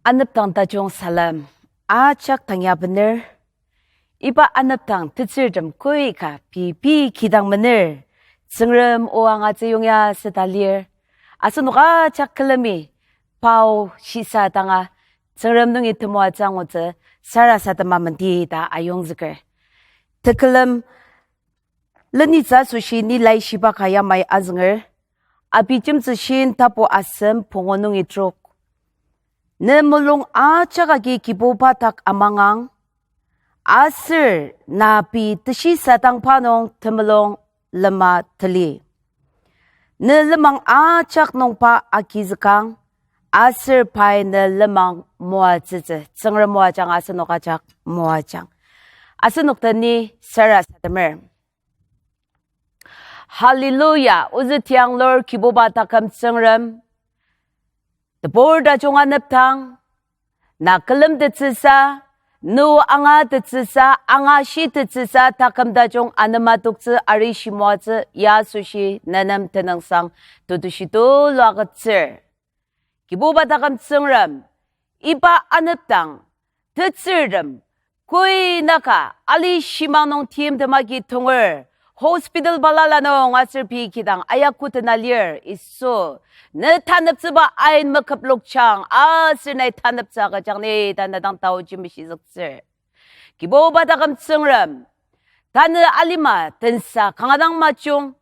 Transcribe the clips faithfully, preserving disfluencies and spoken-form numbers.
Anepdang tajung salem ajak tangya bener. Iba anepdang tetsürtem koi ka pei pei kidang mener. Tsüngrem o angatsü yongya süda lir. Asenok ajak külemi pao shisa danga Tsüngrem nungi temoatsü angutsü sarasadema menti ta ayongzüker. Tekülem lenitsü asoshi ni laishiba ka yamai azünger. Abijemtsü shin tapu asem pungu nungi trok. Ne mulung ajak agi Kibuba dak amangang, aser na pei teshisadangba nung temulung lema teli. Ne lenmang ajak nung pa agizükang, aser pai ne lenmang moatsütsü. Tsüngrem moajang, asenok ajak moajang. Asenok deni sarasademer. Hallelujah, ozü tianglur Kibuba taküm Tsüngrem. Tebur tajung anepdang, na külemtettsüsa, nu angatettsüsa, angashitettsüsa taküm tajung anema toktsü, arishi moatsü, ya asoshi nenem tenüngsang tetushi tulu agütsür. Kibuba taküm Tsüngrem, iba anepdang tetsürtem koi naka ali shimang nung timtem agi tonger, hospital balala nung aser pei kidang ayakutena lir, Yisu. Ne taneptsüba ain meküplokjang, aser nai taneptsü agüjang ni ta ne dang taoji meshizüktsür. Kibuba taküm Tsüngrem, tanü alima tensa kanga dang majung,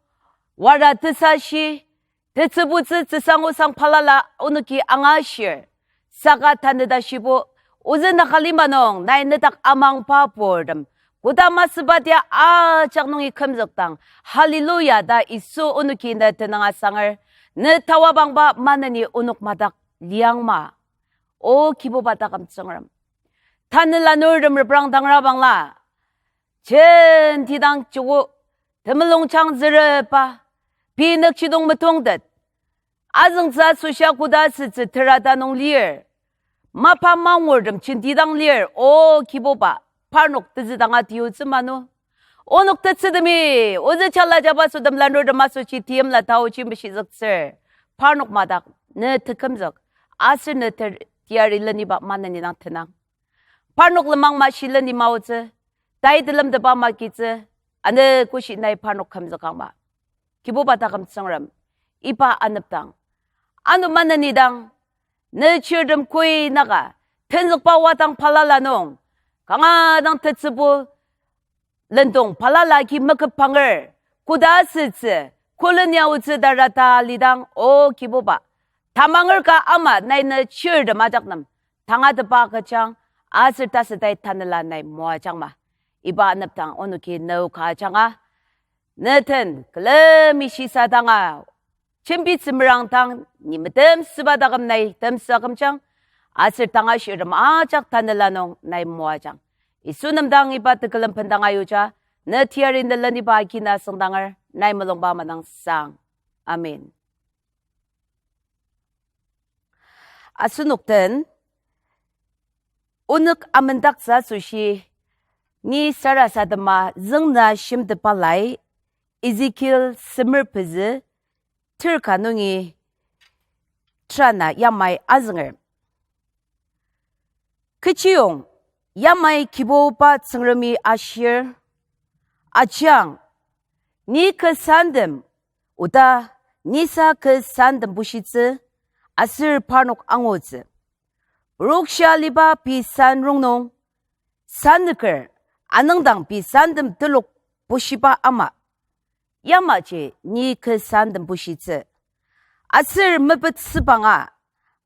wara tesashi, tetsübutsü tsüsangusang balala onoki angashir. Saka tanü tashibo, ozü naka lima nung nai nedak amangba purtem koda masüba tia ajak nungi kümzükdang, hallelujah ta Yisu onoki ne tenüng asanger, ne tawabangba maneni onok madak liangma. O Kibuba taküm Tsüngrem, tanü lanurtem reprangdangra bangla, jenti dang joko temulung chang zürepa, pei nükjidong metongtet, azüngtsü asoshi koda asütsü terata nung lir, mapa mangurtem jenti dang lir, O Kibuba, parnok tezü dang atiyutsü manu. Onok tetsütemi, ozü chala jabaso tem lanurtem asoshi tiyimla taoji meshizüktsür. Parnok madak ne tekümzük, aser ne ter-, teyari leniba maneni dang tenang. Parnok lenmang mashi leni maotsü, tai telemteba magitsü, ano koshi nai parnok kümzükangma. Kibuba taküm Tsüngrem, iba anepdang, ano maneni dang, ne chirtem koi naka tenzükba wadang balala nung, kanga dang tetsübu lendong balala agi meküpanger, koda asütsü, koleni aotsü ta rata lidang, O Kibuba, tamanger ka ama nai ne chirtem ajak nem tangatetba agüjang, aser tasütai tanela nai moajangma. Iba anepdang onoki ne o ka ajanga, ne den külemi shisa danga jembitsü merangdang, ni metemsüba taküm nai temsü akümjang, aser tangashirtem ajak tanela nung nai moajang. Yisu nem dang iba tekülem bendang ayuja, ne teyari ne leniba agina süngdanger, nai mulungba manang sang. Amen. Asenok den onok amendaktsü asoshi ni sarasadema züngna shimtepalai, Ezekiel semer pezü, terka nungi terana yamai azünger. Kechiyong yamai Kibuba Tsüngremi ashir, ajang, ni kü santem, oda nisa kü santem bushitsü, aser parnok angutsü. Purokshia aliba pei san rongnung, san nüker, anüngdang pei santem telok bushiba ama, yamaji ni kü santem bushitsü. Aser mepet sübanga,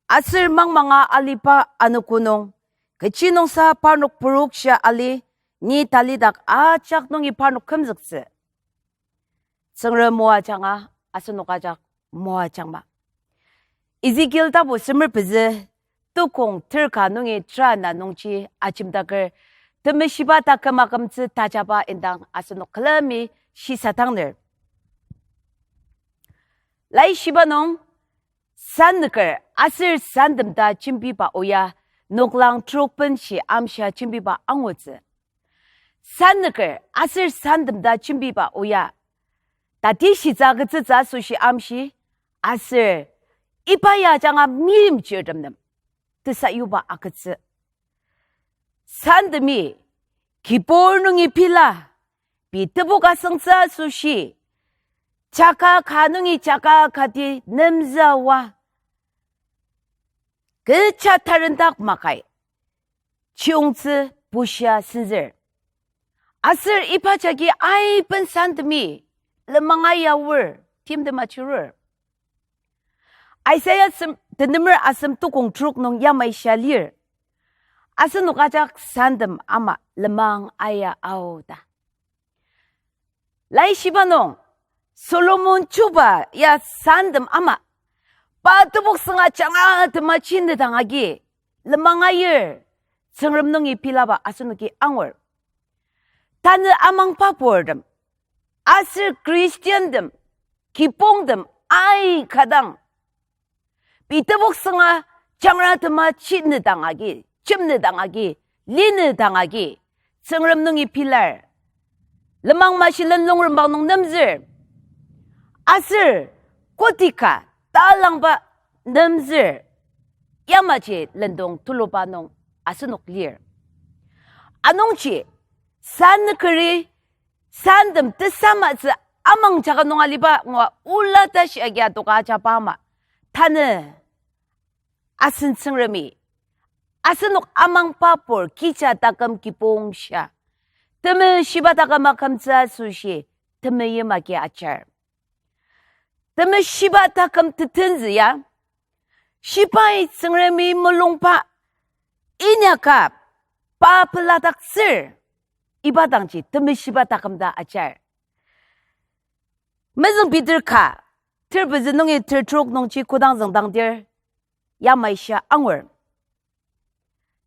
aser mangmanga aliba anogo nung, kechi nungsa parnok purokshia ali, ni talidak ajak nungi parnok kümzüktsü. Tsüngrem moajanga, asenok ajak moajangma. Ezekiel tapu semer pezü, tukong terka nungi terana nungji ajemdaker, temeshiba taküm akümtsü tajaba indang asenok külemi shisadangner. Laishiba nung, san nüker aser santem ta jembiba oya, noklang trokbenshi amshia jembiba angutsü. San nüker aser santem ta jembiba oya, tatishitsü agütsütsü asoshi amshi, aser iba ya ajanga meimchirtem nem, tesayuba agütsü. Sentemi kibur nungi pila, pei tebok asüngtsü asoshi, jaka ka nungi jaka kati nemzüa, kecha tarendak makai, chiyongtsü bushia senzür. Aser iba jagi aiben sentemi lemang aya aor timtem achirur. Isaiah sem-, tenemer asem tukong trok nung yamai shia lir. Asenok ajak sentem ama lemang aya ao ta. Laishiba nung, Solomon chuba ya sentem ama, pa tebok sünga jangra tema chinedang agi, lemang ayir, Tsüngrem nungi pilaba asenoki angur. Tanü amangba purtem, aser Christiantem, kibongtem aika dang, pei tebok sünga jangra tema chinedang agi, chimnedang agi, linedang agi, Tsüngrem nungi pilar. Lemang mashilen lungrembang nung nemzür. Aser kotika talangba nemzür. Yamaji lendong tuluba nung asenok lir. Anungji, sentemi keri, sentem tesamatsü amang jaka nung aliba ngua ola tashi agi adoka ajaba ama, tanü asen Tsüngremi asenok amangba pur kija taküm kibong shia, temeshiba taküm akümtsü asoshi temeim agi ajar. Temeshiba taküm tetenzü ya, shibai Tsüngremi mulungba inyaka pa peladaktsür, iba dangji temeshiba taküm ta ajar. Mezüng Peter ka, ter pezü nungi ter trok nungji kodang züngdangdir, yamai shia angur.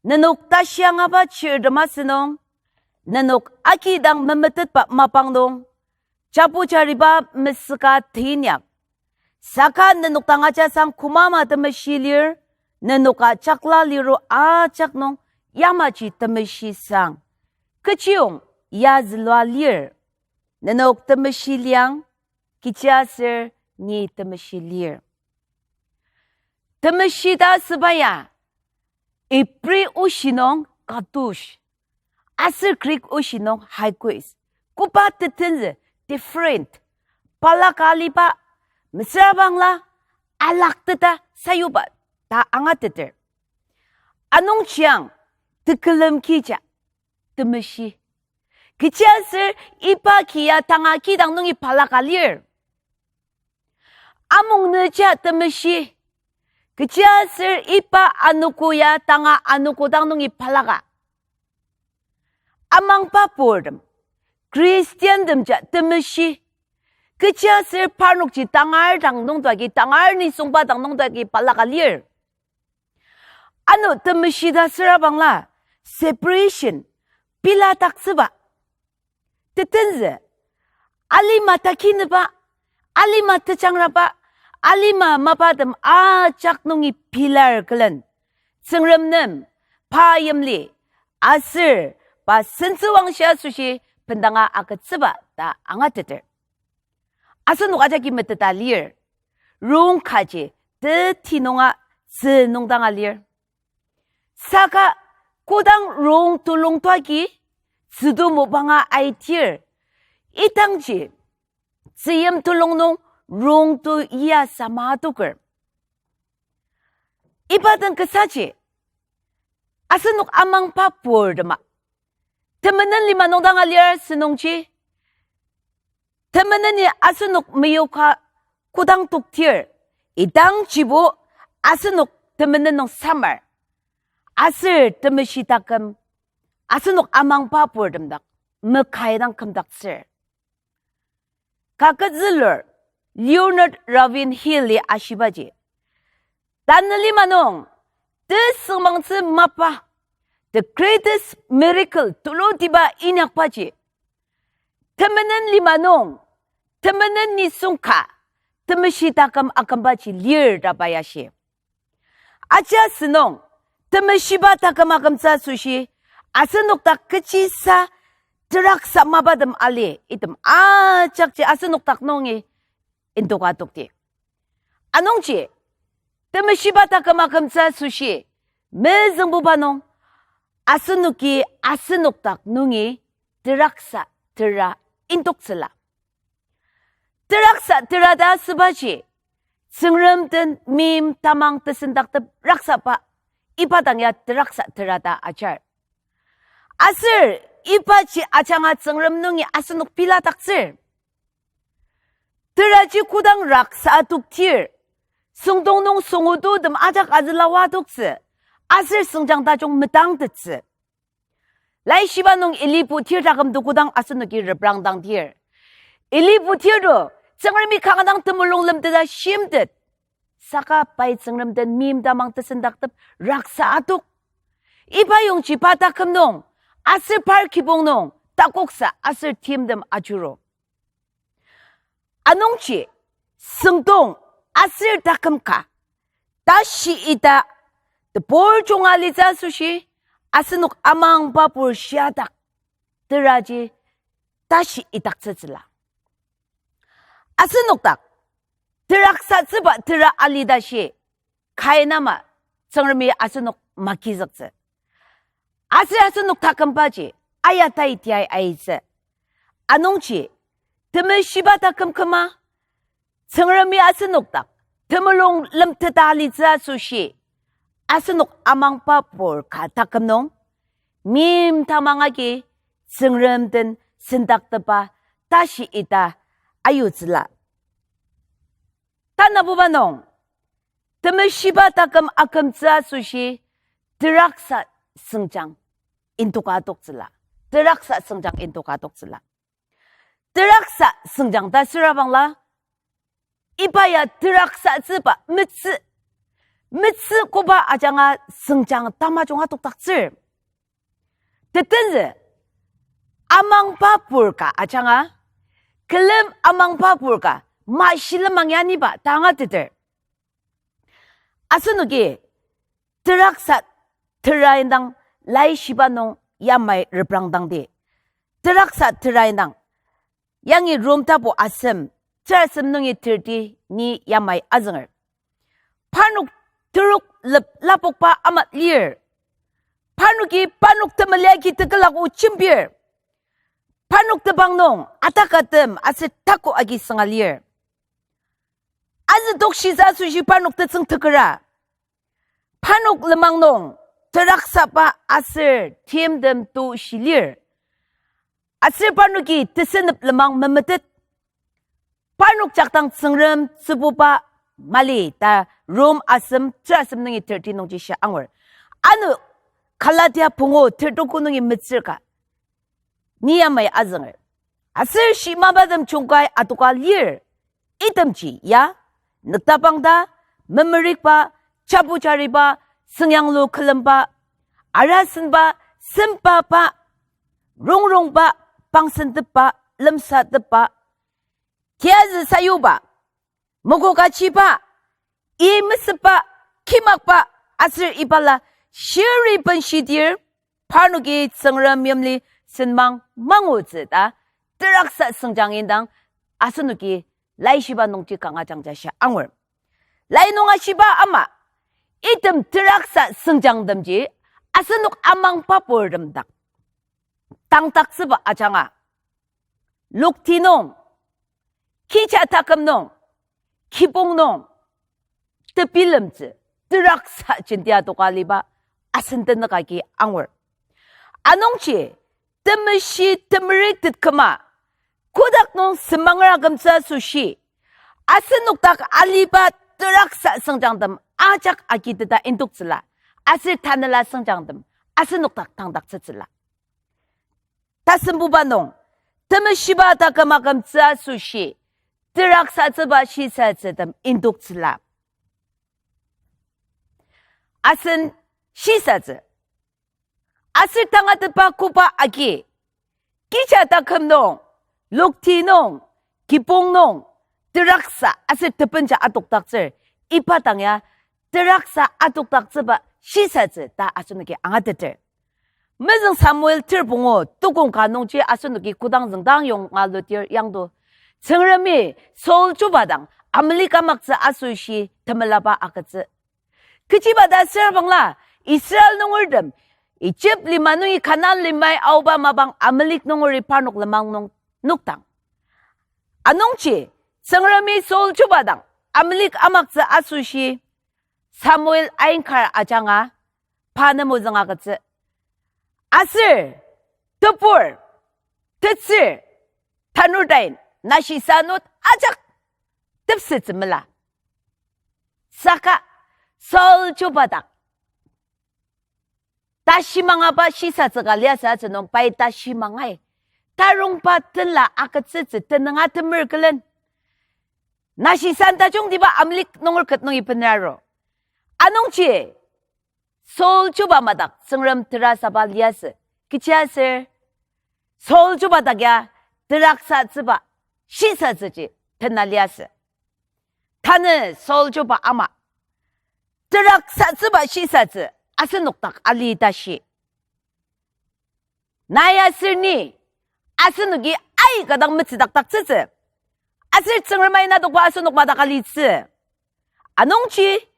Nenok tashi angaba chirtem asünung, nenok akidang memetetba mapang nung, japujariba mesüka teinyak. Saka nenok dang ajasang Kümama Temeshi lir, nenoka jakla liru ajak nung yamaji temeshi sang. Kechiyong ya zülua lir. Nenok temeshi liang, kechiaser ni temeshi lir. Temeshi ta asüba ya, Ibri oshi nung kadosh, aser Greek oshi nung hagios. Koba tetenzü different, balaka aliba, mesüra bangla alakteta sayuba ta angateter. Anungji ang tekülem kija temeshi. Kechiaser iba ki ya tanga kidang nungi balaka lir. Amung nüja temeshi. Kechiaser iba anogo ya tanga anogo dang nungi balaka. Amangba purtem, Christiantemja temeshi. Kechiaser parnokji tangar dang nungdoagi, tangar nisungba dang nungdoagi balaka lir. Ano temeshi ta süra bangla separation, piladaktsüba. Tetenzü, alima takinüba, alima tejangraba, alima mapatem ajak nungi pilar külen, Tsüngrem nem, pa yimli, aser pa sentsüwangshi asoshi bendanga agütsüba ta angateter. Asenok ajaki meteta lir, rong kaji teti nunga tzü nungdanga lir. Saka kodang rong tulung toagi tzüdu mopanga aitir, idangji tzüyim tulung nung rong tu ya sama adoker. Iba den kasaji, asenok amangba purtema, temenen lima nungdanga lir asünungji, temeneni asenok meyoka kodang toktir, idangjibo asenok temenen nung samar, aser temeshi taküm asenok amangba purtem dak mekai dang kümdaktsür. Kaket zülur Leonard Ravenhill-i ashibaji, tanü lima nung tesüngmangtsü mapa, the greatest miracle tulutiba inyakbaji, temenen lima nung, temenen nisung ka, temeshi taküm akümbaji lir ta pai ashi. Aji asünung, temeshiba taküm akümtsü asoshi, asenok dak kechisa teraksa mapatem ali, item ajakji asenok dak nungi indoka tokti. Anungji, temeshiba taküm akümtsü asoshi, Mezüngbuba nung, asenoki asenok dak nungi teraksa tera indoktsüla. Teraksa tera ta asübaji, Tsüngrem den meim tamang tesendaktep raksaba, iba dang ya teraksa tera ta ajar. Aser ibaji ajanga Tsüngrem nungi asenok biladaktsür. Teraji kodang raksa adoktir, süngdong nung süngotutem ajak azüla oa adoktsü, aser süngjang tajung metangtettsü. Laishiba nung Eli putir taküm to kodang asenoki reprangdangdir, Eli putir to Tsüngremi kanga dang temulung lemteta shimtet, saka pai Tsüngrem den meim tamang tesendaktep raksa adok. Iba yongji pa taküm nung, aser par kibong nung takoksa aser timtem ajuru. Anungji, süngdong aser taküm ka tashi ita tebur junga alitsü asoshi, asenok amangba pur shiadak teraji tashi idaktsütsüla. Asenok dak teraksatsüba tera alitashi, Kain ama Tsüngremi asenok magizüktsü. Aser asenok takümbaji aya tai tiai aitsü. Anungji, temeshiba taküm küma, Tsüngremi asenok dak temulung lemteta alitsü asoshi, asenok amangba pur ka taküm nung, meim tamang agi Tsüngrem den sendaktepa tashi ita ayutsüla. Tanabuba nung, temeshiba taküm akümtsü asoshi, teraksa süngjang indoka adoktsüla. Teraksa süngjang indoka adoktsüla. Teraksa süngjang ta süra bangla, iba ya teraksatsüba metsü, metsü koba ajanga süngjang tamajung adokdaktsür. Tetenzü, amangba pur ka ajanga, külem amangba pur ka, mashilemang ya niba ta angateter. Asenoki teraksa tera indang Laishiba nung yamai reprangdangdi. Teraksa tera indang, yangi Rom tapu asem, terasem nungi thirty ni yamai azünger. Parnok terok lep lapokba ama lir. Parnoki parnok temeli agi tekülak o jembir. Parnok tebang nung atakatem aser tako agi sünga lir. Azü dokshitsü asoshi parnok tetsüng tekera. Parnok lenmang nung teraksaba aser timtem to shilir. Aser parnoki tesenep lenmang memetet. Parnok jakdang Tsüngrem tsübuba mali ta Rom asem terasem nungi thirty nungji shia angur. Ano Galatia pungu thirty-two nungi metsür ka ni yamai azünger. Aser shimabatem jungkai adoka lir. Itemji ya, nüktapang ta, memerikba, jabujariba, süngyanglu külemba, arasenba, sempaba, rongrongba, pangsentepba, lemsatepba, tiyazü sayuba, mokokachiba, i mesüba, kimakba, aser ibala shiri benshidir, parnoki Tsüngrem yimli senmang mangutsü ta, teraksa süngjang indang, asenoki Laishiba nungji kanga jangja shia angur. Lai nung ashiba ama, item teraksa süngjangtemji, asenok amangba purtem dak tangdaktsüba ajanga, lokti nung, kija taküm nung, kibong nung, tebilemtsü, teraksa jentia doka aliba asen tenük agi angur. Anungji, temeshi temerik tetküma, kotak nung semanger akümtsü asoshi, asenok dak aliba teraksa süngjangtem ajak agiteta indoktsüla, aser tanela süngjangtem asenok dak tangdaktsütsüla. Tasembuba nung, temeshiba taküm akümtsü asoshi, teraksatsüba shisatsütem indoktsüla. Asen shisatsü. Aser tangatetba koba agi, kija taküm nung, lokti nung, kibong nung, teraksa aser tebenja adokdaktsür, iba dang ya, teraksa adokdaktsüba shisatsü ta asenoki angateter. Mezüng Samuel ter pungu tukong ka nungji asenoki kodang züngdang yonga lutir yangdo. Tsüngremi Saul chuba dang Amalek amaktsü asoshi temelaba agütsü. Kechiba ta süra bangla, Israel nungertem Egypt lima nungi Kanan limai aoba mapang Amalek nungeri parnok lenmang nung nokdang. Anungji, Tsüngremi Saul chuba dang Amalek amaktsü asoshi Samuel ainkar ajanga pa nem ozüng agütsü. Aser, tebur, tetsür, tanur tain, nashi sanut ajak tepsetsü mela. Saka Saul chuba dak tashi mangaba shisatsü ka liasü atsü nung pai tashi mangai. Tarongba tenla agütsütsü tenüng atemer külen. Nashi san tajungtiba Amalek nunger ket nungi bener aru. Anungji, Saul chuba madak Tsüngrem terasaba liasü. Kechiaser, Saul chuba dak ya teraksatsüba shisatsüji tena liasü. Tanü Saul chuba ama teraksatsüba shisatsü asenok dak ali tashi. Nai aser ni, asenoki aika dang metsüdakdaktsütsü. Aser Tsüngrem aina dokba asenok madak alitsü. Anungji,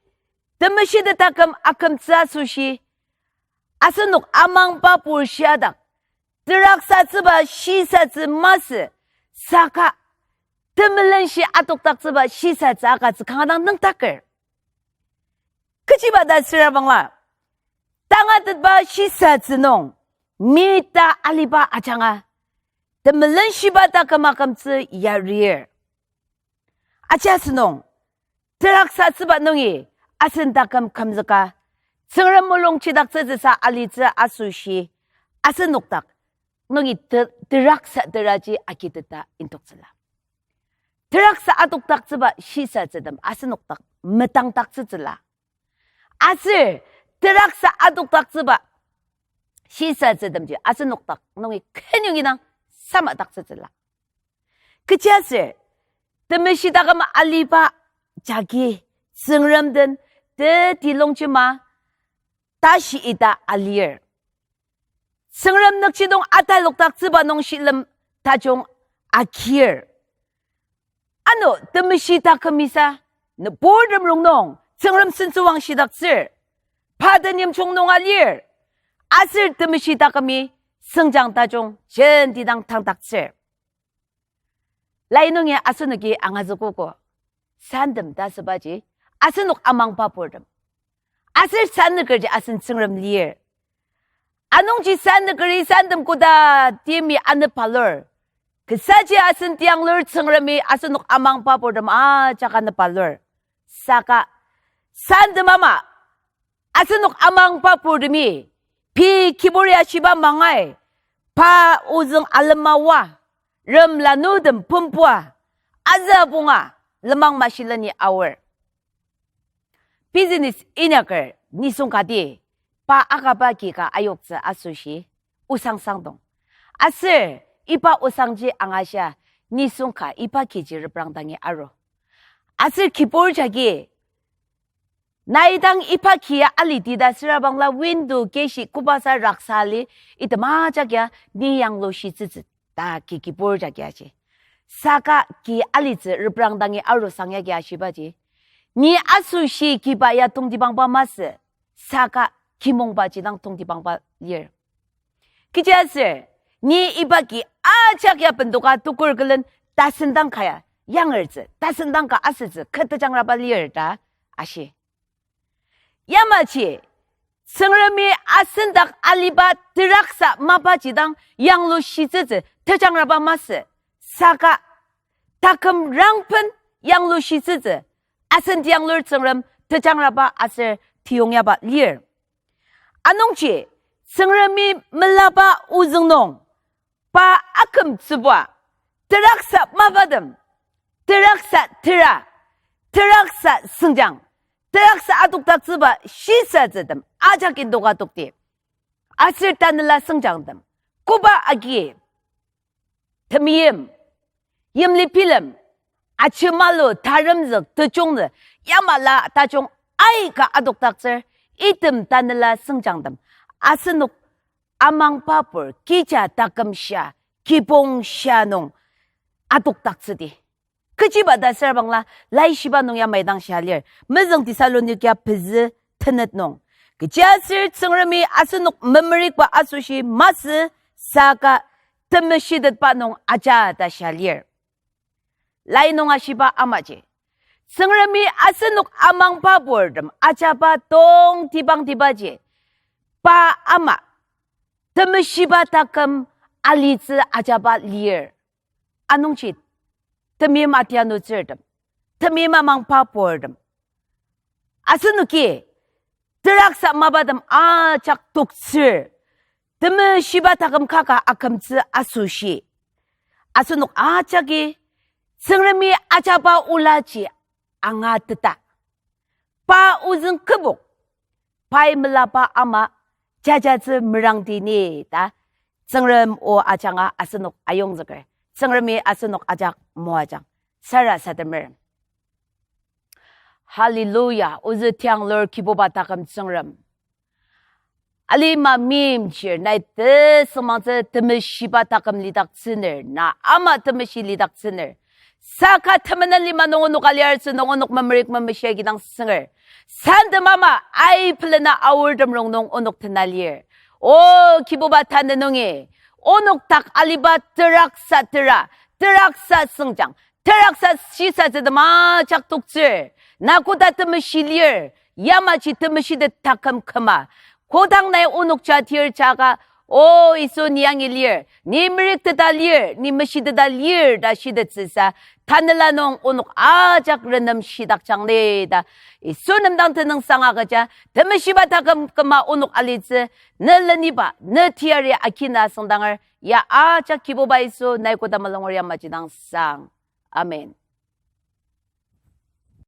temeshi tetaküm akümtsü asoshi, asenok amangba pur shiadak teraksatsüba shisatsü masü, saka temelenshi adokdaktsüba shisatsü agütsü kanga dang nüngdaker. Kechiba ta süra bangla, tangatetba shisatsü nung mita aliba ajanga temelenshiba taküm akümtsü yarir. Aji asünung, teraksatsüba nungi asen taküm kümzüka, Tsüngrem mulung chidaktsütsüsa alitsü asoshi, asenok dak nungi te-, teraksa teraji agiteta intoktsüla. Teraksa adokdaktsüba shisatsütem asenok dak metangdaktsütsüla. Aser teraksa adokdaktsüba shisatsütemji asenok dak nungi kenyongi dang samadaktsütsüla. Kechiaser, temeshi taküm aliba jagi Tsüngrem den te tilongjema tashi ita alir. Tsüngrem nükjidong atalokdaktsüba nung shilem tajung agir. Ano temeshi takümisa, nüburtem rongnung Tsüngrem sentsüwang shidaktsür, pa den yimjung nung alir, aser temeshi takümi sengjang tajung jenti dang tangdaktsür. Lai nungi asenoki angazükogo, santem ta asübaji, asenok amangba purtem. Aser san nükerji asen Tsüngrem lir. Anungji san nükeri santem koda temi anepalur. Kesaji asen tianglur Tsüngremi asenok amangba purtem ajak anepalur. Saka santem ama asenok amangba purtemi, pei kibur ya shiba mangai, pa ozüng alema oa, rem lanutem pempua, azü punga, lenmang mashileni aor. Business inyaker nisung kati, pa akaba ki ka ayoktsü asoshi, osang sangdong. Aser, iba osangji angashia, nisung ka iba kiji reprang dangi aru. Aser kibur jagi, nai dang iba ki ya aliti ta süra bangla window keshi kobasa raksa ali, item ajak ya ni yanglushitsütsü ta ki kibur jagi ashi. Saka ki alitsü reprang dangi arusang yagi ashibaji, ni asoshi kiba ya tongtibangba masü, saka kimongbaji dang tongtibangba lir. Kechiaser, ni iba ki ajak ya bendoka tukur külen tasendang ka ya yangertsü, tasendang ka asütsü, kü tejangraba lir ta ashi. Yamaji, Tsüngremi asen dak aliba teraksa mapaji dang yanglushitsütsü tejangraba masü, saka taküm rangpen yanglushitsütsü, asen tianglur Tsüngrem tejangraba aser tiyongyaba lir. Anungji, Tsüngremi melaba ozüng nung, pa akümtsüba, teraksa mapatem, teraksa tera, teraksa sengjang, teraksa adokdaktsüba shisatsütem ajak indoka tokti. Aser tanela sengjangtem, koba agi, temeim, yimli bilem, achimalu, taremzük, tejungzük, yamala tajung aika adokdaktsür, item tanela sengjangtem, asenok amangba pur, kija taküm shia, kibong shia nung adokdaktsüdi. Kechiba ta süra bangla, laishiba nung yamai dang shia lir, mezüng Thessalonika pezü tenet nung. Kechiaser Tsüngremi asenok memerikba asoshi masü saka temeshitetba nung aja ta shia lir. Lai nung ashiba amaji, Tsüngremi asenok amangba purtem ajaba tongtibangtibaji, pa ama temeshiba taküm alitsü ajaba lir. Anungji temeim atianutsürtem, temeim amangba purtem, asenoki teraksa mapatem ajak toktsür, temeshiba taküm kaka akümtsü asoshi, asenok ajaki Tsüngremi ajaba olaji angateta, pa ozüng kübok, pai melaba ama jajatsü merangdi ni ta Tsüngrem o ajanga asenok ayongzüker. Tsüngremi asenok ajak moajang. Sarasademer. Hallelujah, ozü tianglur Kibuba taküm Tsüngrem, alima meimchir nai tesüngmangtsü temeshiba taküm lidaktsüner, na ama temeshi lidaktsüner. Saka temenen lima nung onok aliartsü nung onok memerik memeshi agidang sünger. Santem ama ai pelena aortem rongnung onok tena lir. O Kibuba, tanü nungi onok dak aliba teraksa tera, teraksa süngjang, teraksa shisatsütem ajak toktsür. Na koda temeshi lir, yamaji temeshitet taküm küma. Kodang nai onok jatir jaka, O Yisu, ni yangi lir, ni merikteta lir, ni meshiteta lir ta shitettsüsa, tanela nung onok ajak renem shidakjang li ta Yisu nem dang tenüngsang agüja. Temeshiba taküm küma onok alitsü, ne leniba, ne teyari akina süngdanger, ya ajak Kibuba Yisu nai koda mulunger yamaji dang sang. Amen.